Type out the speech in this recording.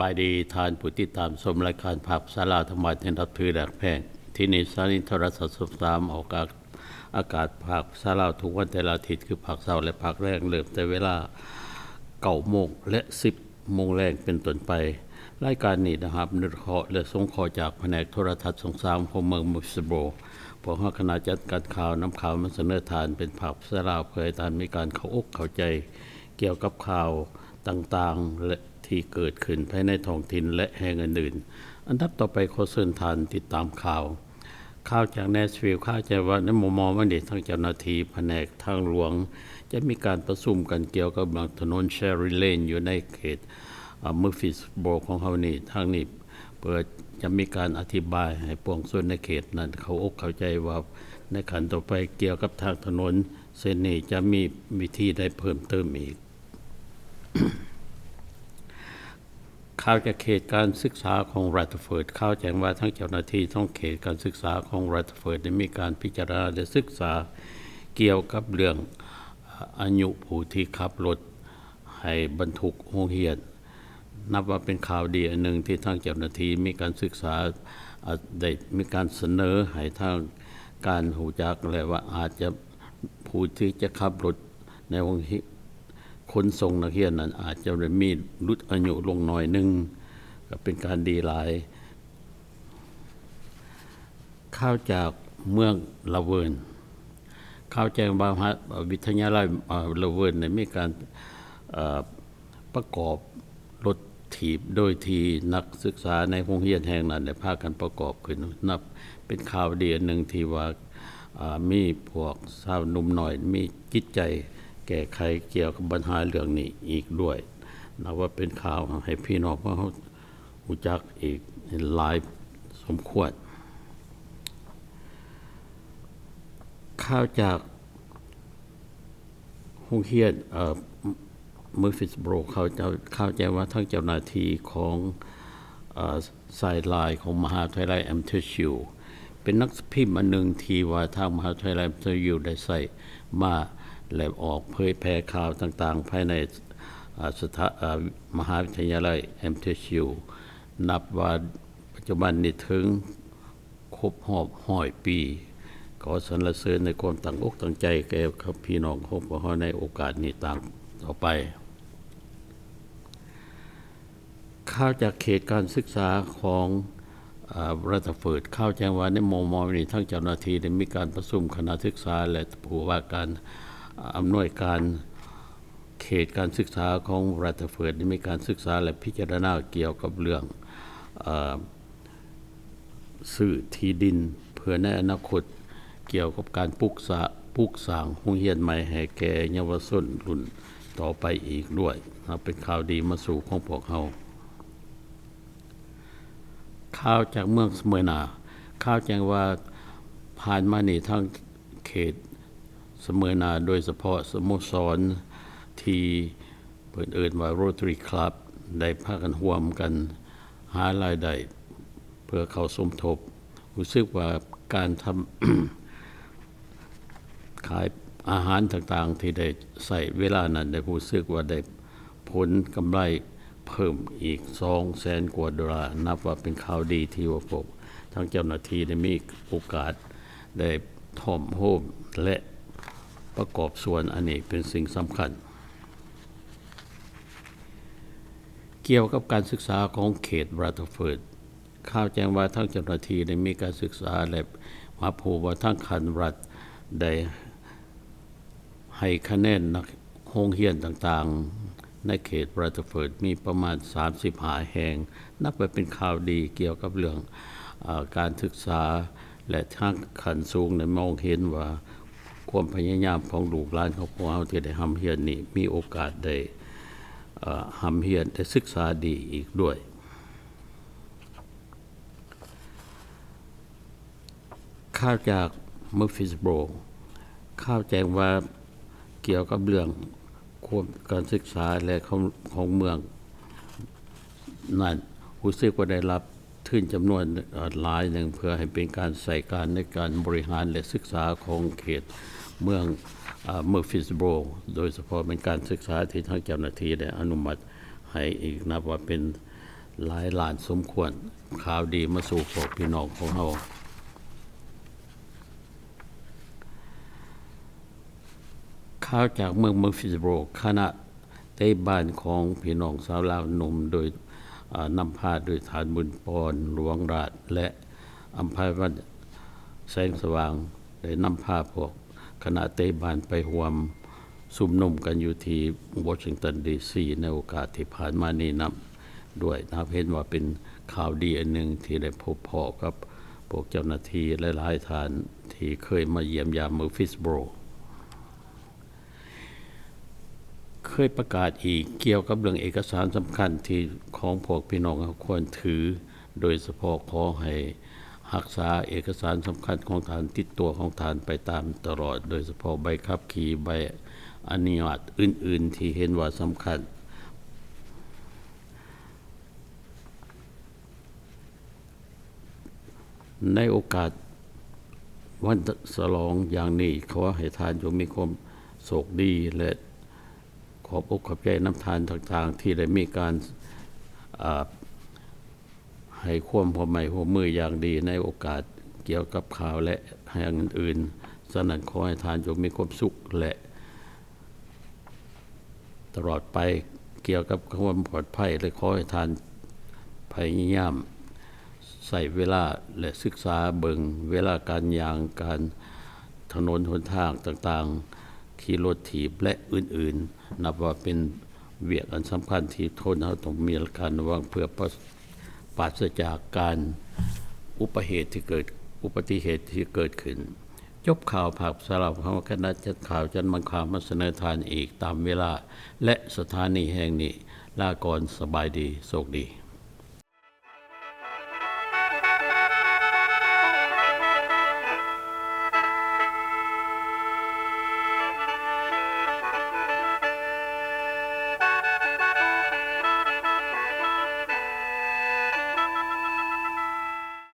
ບາຍດີທ່ານຜູ້ຕິດຕາມຊົມລາຍການພາກພາສາລາວທາງບ້ານທີ່ນັບຖືຮັກແພງ. ທີ່ນີ້ສະຖານີໂທລະທັດຊ່ອງສາມ ອອກອາກາດພາກພາສາລາວທຸກວັນແຕ່ລະອາທິດ ຄືພາກເຊົ້າ ແລະ ພາກແລງ ເລີ່ມແຕ່ເວລາເກົ້າໂມງ ແລະ ສິບໂມງແລງເປັນຕົ້ນໄປ. ລາຍການນີ້ໄດ້ຮັບອະນຸເຄາະ ແລະ ສົງເຄາະຈາກພະແນກໂທລະທັດຊ່ອງສາມຂອງເມືອງ Murfreesboro. ພວກເຮົາຄະນະຈັດການຂ່າວນຳຂ່າວມາສະເໜີທ່ານເປັນພາກພາສາລາວ ເພື່ອໃຫ້ທ່ານມີການເຂົ້າອົກເຂົ້າໃຈກ່ຽວກັບຂ່າວຕ່າງໆ ແລະ ທີ່ເກີດຂຶ້ນພາຍໃນທ້ອງຖິ່ນ ແລະ ແຫ່ງອື່ນໆ. ອັນດັບຕໍ່ໄປ ຂໍເຊີນທ່ານຕິດຕາມຂ່າວ. ຂ່າວຈາກ Nashville ຂ່າວແຈ້ງວ່າໃນມໍ່ໆມານີ້ ທາງເຈົ້າໜ້າທີ່ພະແນກທາງຫຼວງຈະມີການປະຊຸມກັນກ່ຽວກັບເລື່ອງຖະໜົນ Cherry Lane ຢູ່ໃນເຂດ ອາ Murfreesboro ຂອງເຮົານີ້. ທາງນີ້ເພື່ອຈະມີການອະທິບາຍໃຫ້ປວງຊົນໃນເຂດນັ້ນເຂົ້າອົກເຂົ້າໃຈວ່າໃນຂັ້ນຕໍ່ໄປກ່ຽວກັບທາງຖະໜົນເສັ້ນນີ້ຈະມີວິທີໃດເພີ່ມເຕີມອີກ. ຂ່າວຈາກເຂດການສຶກສາຂອງ Rutherford ຂ່າວແຈ້ງວ່າທາງເຈົ້າໜ້າທີ່ຂອງເຂດການສຶກສາຂອງ Rutherford ໄດ້ມີການພິຈາລະນາ ແລະ ສຶກສາກ່ຽວກັບເລື່ອງ ອາ ອາຍຸຜູ້ທີ່ຂັບລົດໃຫ້ບັນທຸກໂຮງຮຽນ. ນັບວ່າເປັນຂ່າວດີອັນໜຶ່ງທີ່ທາງເຈົ້າໜ້າທີ່ມີການສຶກສາ ອາ ໄດ້ມີການສະເໜີໃຫ້ທາງການຮູ້ຈັກ ແລະ ວ່າອາດຈະ ຜູ້ທີ່ຈະຂັບລົດໃນໂຮງຮຽນ ຂົນສົ່ງນັກຮຽນນັ້ນອາດຈະໄດ້ມີຫຼຸດອາຍຸລົງໜ້ອຍໜຶ່ງ ກໍເປັນການດີຫຼາຍ. ຂ່າວຈາກເມືອງລາເວີນ ຂ່າວແຈ້ງວ່າ ມະຫາ ເອີ່ ວິທະຍາໄລ ເອີ່ ລາເວີນໄດ້ມີການ ເອີ່ ປະກອບລົດຖີບ ໂດຍທີ່ນັກສຶກສາໃນໂຮງຮຽນແຫ່ງນັ້ນໄດ້ພາກັນປະກອບຂຶ້ນ ນັບເປັນຂ່າວດີອັນໜຶ່ງທີ່ວ່າ ອາ ມີພວກຊາວໜຸ່ມນ້ອຍມີຈິດໃຈແກ້ໄຂກ່ຽວກັບບັນຫາເລື່ອງນີ້ອີກດ້ວຍ. ນັບວ່າເປັນຂ່າວໃຫ້ພີ່ນ້ອງຂອງເຮົາຮູ້ຈັກອີກຫຼາຍສົມຄວນ. ຂ່າວຈາກ ໂຮງຮຽນ ເອີ່ Murfreesboro ເຂົາເຈົ້າ ຂ່າວແຈ້ງວ່າທາງເຈົ້າໜ້າທີ່ຂອງ ເອີ່ ສາຍລາຍຂອງມະຫາວິທະຍາໄລ MTSU ເປັນໜັງສືພິມອັນໜຶ່ງທີ່ວ່າທາງມະຫາວິທະຍາໄລ MTSU ໄດ້ໃຊ້ມາ ແລະ ອອກເຜີຍແຜ່ຂ່າວຕ່າງໆ ພາຍໃນ ອາ ສະຖາ ອາ ມະຫາວິທະຍາໄລ MTSU ນັບວ່າປັດຈຸບັນນີ້ເຖິງ ຄົບຮອບຮ້ອຍປີ. ຂໍສັນລະເສີນໃນຄວາມຕັ້ງອົກຕັ້ງໃຈແກ່ກັບພີ່ນ້ອງຂອງພວກເຮົາໃນໂອກາດນີ້ຕາມຕໍ່ໄປ. ຂ່າວຈາກເຂດການສຶກສາຂອງ ອາ Rutherford ຂ່າວແຈ້ງວ່າໃນມໍ່ໆມານີ້ ທາງເຈົ້າໜ້າທີ່ໄດ້ມີການປະຊຸມຄະນະສຶກສາ ແລະ ຜູ້ວ່າການ ອາ ອຳນວຍການ ເຂດການສຶກສາຂອງ Rutherford ໄດ້ມີການສຶກສາ ແລະ ພິຈາລະນາກ່ຽວກັບເລື່ອງ ເອີ່ ຊື້ທີ່ດິນເພື່ອໃນອະນາຄົດ ກ່ຽວກັບການປຸກສະ ປຸກສ້າງໂຮງຮຽນໃໝ່ໃຫ້ແກ່ເຍົາວະຊົນລຸ້ນຕໍ່ໄປອີກດ້ວຍ. ນັບເປັນຂ່າວດີມາສູ່ຂອງພວກເຮົາ. ຂ່າວຈາກເມືອງສະເມີນາ ຂ່າວແຈ້ງວ່າຜ່ານມານີ້ທາງເຂດສະເມີນາ ໂດຍສະເພາະສະໂມສອນທີ່ເພິ່ນເອີ້ນວ່າ Rotary Club ໄດ້ພາກັນຮ່ວມກັນຫາລາຍໄດ້ເພື່ອເຂົ້າສົມທົບ. ຮູ້ສຶກວ່າການທຳ ຂາຍອາຫານຕ່າງໆທີ່ໄດ້ໃຊ້ເວລານັ້ນ ໄດ້ຮູ້ສຶກວ່າໄດ້ຜົນກຳໄລເພີ່ມອີກສອງແສນກວ່າໂດລາ. ນັບວ່າເປັນຂ່າວດີທີ່ວ່າພວກທາງເຈົ້າໜ້າທີ່ໄດ້ມີໂອກາດໄດ້ທ້ອມໂຮມ ແລະ ປະກອບສ່ວນ ອັນນີ້ເປັນສິ່ງສຳຄັນ. ກ່ຽວກັບການສຶກສາຂອງເຂດ Rutherford ຂ່າວແຈ້ງວ່າທາງເຈົ້າໜ້າທີ່ໄດ້ມີການສຶກສາ ແລະ ຮັບຮູ້ວ່າທາງຂັ້ນລັດໄດ້ໃຫ້ຄະແນນນັກໂຮງຮຽນຕ່າງໆໃນເຂດ Rutherford ມີປະມານສາມສິບຫ້າແຫ່ງ. ນັບວ່າເປັນຂ່າວດີກ່ຽວກັບເລື່ອງ ອາ ການສຶກສາ ແລະ ທາງຂັ້ນສູງໄດ້ມອງເຫັນວ່າຄວາມພະຍາຍາມຂອງລູກຫຼານຂອງພວກເຮົາທີ່ໄດ້ຮ່ຳຮຽນນີ້ ມີໂອກາດໄດ້ ອາ ຮ່ຳຮຽນ ໄດ້ສຶກສາດີອີກດ້ວຍ. ຂ່າວຈາກ Murfreesboro ຂ່າວແຈ້ງວ່າກ່ຽວກັບເລື່ອງຄວາມ ການສຶກສາ ແລະ ຂອງ ຂອງເມືອງນັ້ນ ຮູ້ສຶກວ່າໄດ້ຮັບທຶນຈຳນວນ ເອີ່ ຫຼາຍໜຶ່ງ ເພື່ອໃຫ້ເປັນການໃຊ້ການໃນການບໍລິຫານ ແລະ ສຶກສາຂອງເຂດເມືອງ ອາ Murfreesboro ໂດຍສະເພາະເປັນການສຶກສາທີ່ທາງເຈົ້າໜ້າທີ່ໄດ້ອະນຸມັດໃຫ້ອີກ ນັບວ່າເປັນ ຫຼາຍລ້ານສົມຄວນ. ຂ່າວດີມາສູ່ພວກພີ່ນ້ອງຂອງເຮົາ. ຂ່າວຈາກເມືອງ Murfreesboro. ຄະນະເຕະບານຂອງພີ່ນ້ອງຊາວລາວໜຸ່ມ ໂດຍ ອາ ນຳພາໂດຍທ່ານ ບຸນປອນ ຫຼວງລາດ ແລະ ອຳໄພວັນ ແສງສະຫວ່າງ ໄດ້ນຳພາພວກຄະນະເຕະບານໄປຮ່ວມຊຸມນຸມກັນຢູ່ທີ່ Washington D C ໃນໂອກາດທີ່ຜ່ານມານີ້ນຳດ້ວຍ. ນັບເຫັນວ່າເປັນຂ່າວດີອັນໜຶ່ງທີ່ໄດ້ພົບພໍ້ກັບພວກເຈົ້າໜ້າທີ່ຫຼາຍໆທ່ານທີ່ເຄີຍມາຢ້ຽມຢາມ Murfreesboro. ເຄີຍປະກາດອີກກ່ຽວກັບເລື່ອງເອກະສານສຳຄັນທີ່ຂອງພວກພີ່ນ້ອງເຮົາຄວນຖື, ໂດຍສະເພາະຂໍໃຫ້ຮັກສາເອກະສານສຳຄັນຂອງທ່ານຕິດຕົວຂອງທ່ານໄປຕາມຕະຫຼອດ, ໂດຍສະເພາະໃບຂັບຂີ່, ໃບອະນຸຍາດອື່ນໆທີ່ເຫັນວ່າສຳຄັນ. ໃນໂອກາດວັນສະຫຼອງຢ່າງນີ້, ຂໍໃຫ້ທ່ານຈົ່ງມີຄວາມໂຊກດີ ແລະ ຂອບອົກຂອບໃຈນຳທ່ານຕ່າງໆ ທີ່ໄດ້ມີການ ອາ ໃຫ້ຄວາມຮ່ວມໄມ້ຮ່ວມມືຢ່າງດີໃນໂອກາດກ່ຽວກັບຂ່າວ ແລະ ແຫ່ງອື່ນໆ. ສະນັ້ນ, ຂໍໃຫ້ທ່ານຈົ່ງມີຄວາມສຸກ ແລະ ຕະຫຼອດໄປກ່ຽວກັບຄວາມປອດໄພ ແລະ ຂໍໃຫ້ທ່ານພະຍາຍາມໃຊ້ເວລາ ແລະ ສຶກສາເບິ່ງເວລາການຍ່າງ, ການຖະໜົນຫົນທາງຕ່າງໆ, ຂີ່ລົດຖີບ ແລະ ອື່ນໆ. ນັບວ່າເປັນວຽກອັນສຳຄັນທີ່ຄົນເຮົາຕ້ອງມີການລະວັງ ເພື່ອປາສ ປາສະຈາກການອຸປະເຫດທີ່ເກີດ ອຸປະຕິເຫດທີ່ເກີດຂຶ້ນ. ຈົບຂ່າວພາກພາສາລາວຂອງຄະນະຈັດຂ່າວຈັດບັນຂ່າວມາສະເໜີທ່ານອີກຕາມເວລາ ແລະ ສະຖານີແຫ່ງນີ້. ລາກ່ອນ, ສະບາຍດີ, ໂຊກດີ.